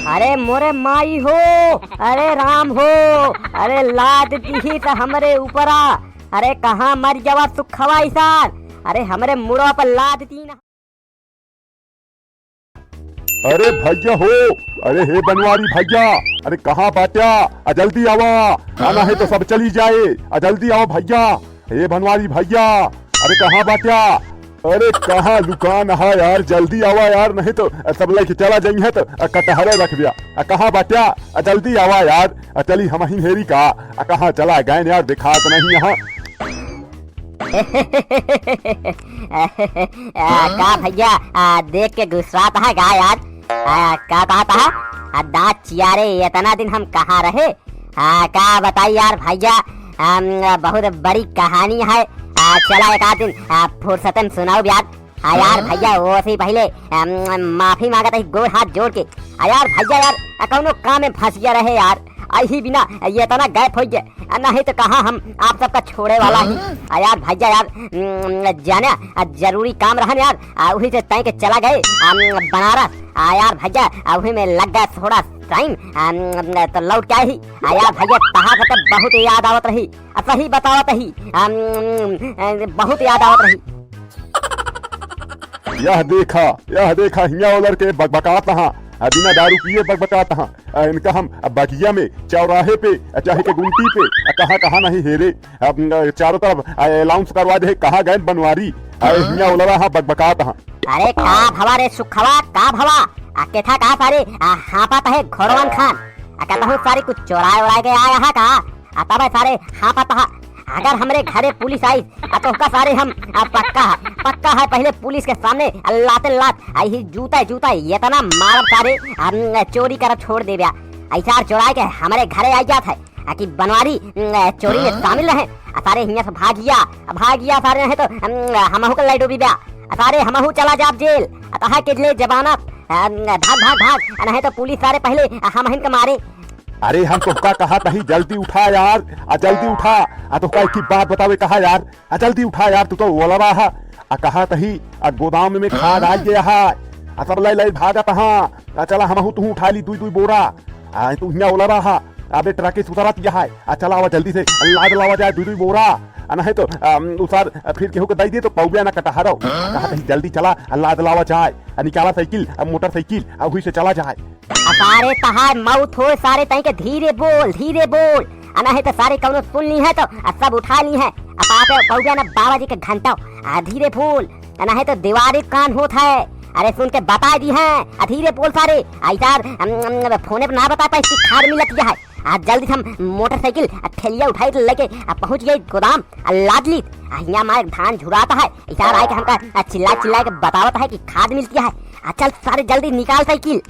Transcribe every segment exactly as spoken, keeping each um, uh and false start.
अरे मोरे माई हो, अरे राम हो, अरे लाद दिहिस हमरे ऊपरा। अरे कहाँ मर गवा सुखवा इसान, अरे हमरे मुड़वा पर लाद दीन। अरे भइया हो, अरे हे बनवारी भइया, अरे कहाँ बाट्या? आ जल्दी आवा, आ नाहीं तो सब चली जाए। आ जल्दी आवा भइया, हे बनवारी भइया, अरे कहाँ बाट्या? अरे कहाँ लुकान है यार, जल्दी आवा यार, नहीं तो सब लेके चला जाइहैं तो कटहरे रख दिया। आ कहाँ बाट्या? आ जल्दी आवा यार, आ चली हमहिन हेरी का, आ कहाँ चला गए यार, देखात नहीं यहाँ। आ, का भइया, आ, देख के गुस्सात है का यार? आ, का कहत है? आ, दाँत चियारे, इतना दिन हम कहाँ रहे? आ, का बताई यार भइया, हम, बहुत बड़ी कहानी है। आ, चला एक आध दिन, आ, फुर्सतन सुनाउब यार। आ यार भइया, ओसे पहिले, अम, माफी माँगत ही गोड़ हाथ जोड़ के। आ यार भइया यार, आ कौनो काम में फँस गया रहे यार, अही बिना ये इतना gap होइ गया, आ नहीं तो कहाँ हम आप सबका छोड़े वाला ही। आ यार भइया यार, अम, जाने, आ जरूरी काम रहन यार, आ उही से तय के चला गए, अम, बनारस। आ यार भइया, आ उही में लग गया थोड़ा time, अम, तो लौट के आई ही। आ यार भइया, तहार सबके बहुत याद आवत रही, आ सही बतावत ही, अम, अम, बहुत याद आवत रही। यह देखा, यह देखा, हियाँ ओलर के बकबकात हाँ, आ बिना दारू पिए बकबकात हाँ। आ इनका हम अब बगिया में, चौराहे पे, आ चाहे के गुमटी पे, आ कहाँ कहाँ नहीं हेरे। अब, आ, चारों तरफ, आ, announce करवा दे, कहाँ गए बनवारी, आ हियाँ ओलरा हाँ बकबकात हाँ। अरे का भवा रे सुखवा, का भवा? आ केथा का सारे, आ, हाँपत है घोड़वन खान? आ कतहूँ सारे कुछ चोराए ओराए के आया है का? आ तबे सारे हाँपत हा। अगर हमरे घरे पुलिस आई, आ तोहका सारे हम, आ, पक्का है, पक्का है, पहिले पुलिस के सामने, आ, लाते लात, आ, ही जूता, जूता, इतना मारब सारे, आ, चोरी करब छोड़ देब्या। ऐसा चोराए के हमरे घरे आई जात है, आ, कि बनवारी, आ, चोरी में शामिल रहे, आ, सारे हियाँ से भाग गया, आ, भाग गया सारे, नहीं तो, अम, हमहू के लैडो भी ब्या, आ, सारे हमहू चला जाब जेल, आ, तहा के ले जमानत, आ, भाग, भाग, भाग, आ, नहीं तो पुलिस सारे पहिले, आ, हमहिन के मारे। अरे हम तोहका कहत ही जल्दी उठा यार, आ जल्दी उठा, आ तोहका एक ही बात बतावे कहा यार, आ जल्दी उठा यार, तू तो ओलवा हा, आ कहत ही, आ गोदाम में खाद आ गया है, आ सब लै लै भागत हाँ, आ चला हमहू तुहू उठा ली दुई दुई बोरा, आ तू हियाँ ओलवा हा, अबे ट्रक से उतरत गया है, आ चला आवा जल्दी से, लाद लावा जाए दुई दुई बोरा, आ नहीं तो, अम, उसार, आ फिर केहू के दई दे तो पौबे ना कटहरो, कहत ही जल्दी चला, आ लाद लावा जाए, आ निकाला साइकिल, आ मोटरसाइकिल, आ उही से चला जाए। आ सारे तहार मौत होए, सारे तई के धीरे बोल, धीरे बोल। आ नाहीं तो सारे कौनो सुन ली है तो आ सब उठा ली है। आ पापे पौजा ना बाबा जी के घंटा। आ धीरे बोल, आ नाहीं तो दीवारी कान होत है। अरे सुन के बता दी है, आ धीरे बोल सारे। आ इसार, अम, अम, फोने पे ना बता पाए कि खाद मिलत गया है। आ जल्दी से हम मोटरसाइकिल आ ठेलिया उठाई के लेके आ पहुँच गए गोदाम। आ लाद लीत, आ हियाँ मारे धान झुराता है, इसार आए के हमका आ चिल्ला चिल्ला के बतावत है कि खाद मिलती है। आ चल सारे जल्दी निकाल साइकिल।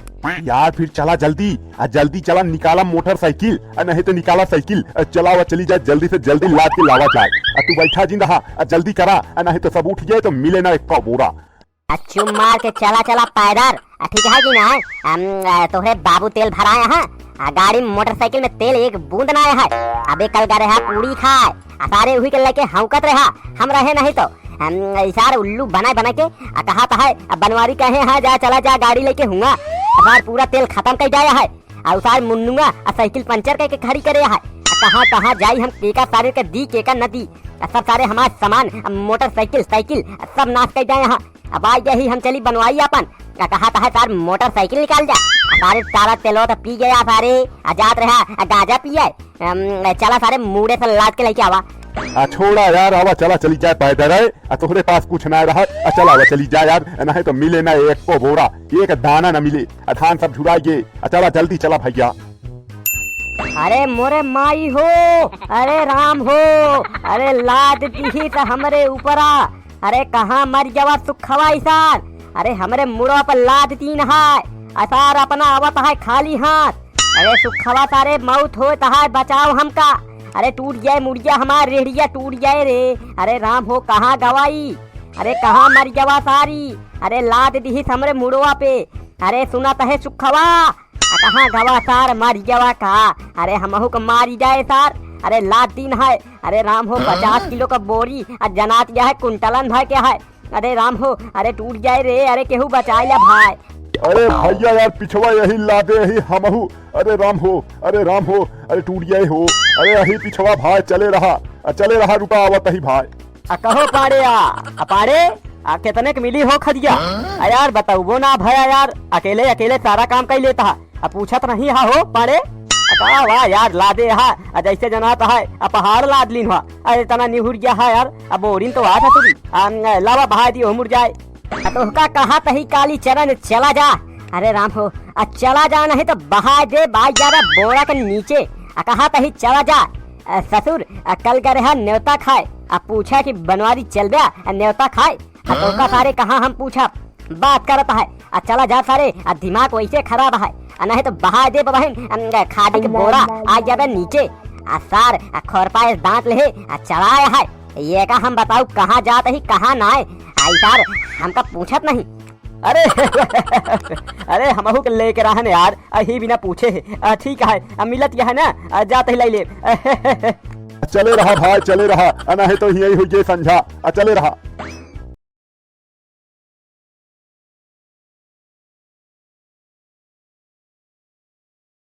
यार फिर चला जल्दी, आ जल्दी चला निकाला मोटरसाइकिल, आ नहीं तो निकाला साइकिल, आ चला आवा चली जाए जल्दी से जल्दी लाद के लावा जाए। आ तू बैठा जिन रहा, आ जल्दी करा, आ नहीं तो सब उठ गए तो मिले ना एक बोरा। आ चुप मार के चला, चला पैदल। आ ठीक है कि ना? हम, आ, तोहरे बाबू तेल भराए हैं। आ गाड़ी में मोटरसाइकिल में तेल एक बूंद ना है। अबे कल गए रहा पूड़ी खाए। आ सारे उही के लेके हौकत रहा। हम रहे नहीं तो। हम, ई सारे उल्लू बनाए बनाए के। आ कहत है, आ बनवारी कहे है, जा चला जा गाड़ी लेके हुआ। आ सार पूरा तेल खत्म कर जाया है। आ उ सार मुन्नुआ आ साइकिल पंचर करके खड़ी करे है। आ कहाँ कहाँ जाई हम केका सारे के दी केका न दी। आ सब सारे हमार सामान, आ मोटरसाइकिल, साइकिल, आ सब नाश कर जाए हैं। अब आ गए ही हम चली बनवाई आपन। आ कहत है सार मोटरसाइकिल निकाल जा। आ सारे सारा तेलो तो पी गया सारे। आ जात रहा, आ गांजा पिए। अम, चला सारे मुड़े से लाद के लेके आवा। आ छोड़ा यार, आवा चला चली जाए पैदल है। आ तोहरे पास कुछ ना रहा। आ चला आवा चली जाए यार, नहीं तो मिले ना एको बोरा, एक दाना ना मिले। आ धान सब झुरा गए। आ चला जल्दी चला भैया। अरे मोरे माई हो, अरे राम हो, अरे लाद दिहिस हमरे ऊपरा। अरे कहाँ मर गवा सुखवा इसान? अरे हमरे मुड़वा पर लाद दीन है। असार अपना आवत है खाली हाथ। अरे सुखवा सारे मौत होत है, बचाओ हमका। अरे टूट जाए मुड़िया, हमार रेहड़िया टूट जाए रे। अरे राम हो कहाँ गवाई? अरे कहाँ मर गवा सारी? अरे लाद दिहिस हमरे मुड़वा पे। अरे सुनत है सुखवा, आ कहाँ गवा सार, मर गवा का? अरे हमहू को मारी जाए सार। अरे लाद दीन है। अरे राम हो, पचास किलो का बोरी, आ जनात गया है, कुंटलन भर के है। अरे राम हो, अरे टूट जाए रे, अरे केहू बचाए ला भाई। अरे भइया यार, पिछवा यही लादे ही हमहू। अरे राम हो, अरे राम हो, अरे टूट गए हो। अरे यही पिछवा भाई, चले रहा, अ, चले रहा, रुका, आवत ही भाई। अ, कहो पाड़े आ, अ, पाड़े, आ, कितने क मिली हो खदिया? अ, यार, बतउबो ना भया यार, अकेले, अकेले सारा काम कइ लेता है। अ, पूछत नहीं हा हो पाड़े? अ, का वाह यार, लादे हा, अ, जैसे जनात है, अ, पहाड़ लाद लीन हा। अरे, तना निहुर गया है यार, अ, बोरिन तो आ ससुरी। अ, लावा बहा दियो, मुड़ जाए। अ, तोहका कहा तही काली चरण चला जा। अरे राम हो, अ, चला जा नहीं तो बहा दे बाई जा रहा बोरा के नीचे। अ, कहा तही चला जा। अ, ससुर, अ, कल गए रहा न्योता खाए, अ, पूछा कि बनवारी चल गया, अ, न्योता खाए। अ, तोहका सारे कहाँ हम पूछब? बात करत है। अ, चला जा सारे, अ, दिमाग वैसे खराब है। अ, नहीं तो बहा दे बहिन, अम, खादी के बोरा आ जाबे नीचे। अ, सार, अ, खोरपाए दांत ले, अ, चढ़ाए है। ये का हम बताऊ कहाँ जात ही, कहाँ नाय। आई सार, हमका पूछत नहीं। अरे, अरे, हमहू के लेके रहन यार, अही बिना पूछे है। अ, ठीक है, अ, मिलत यह है ना, अ, जात ही लाई ले। चले रहा भाई, चले रहा, अ, नहीं तो यही हुई जे संझा, अ, चले रहा।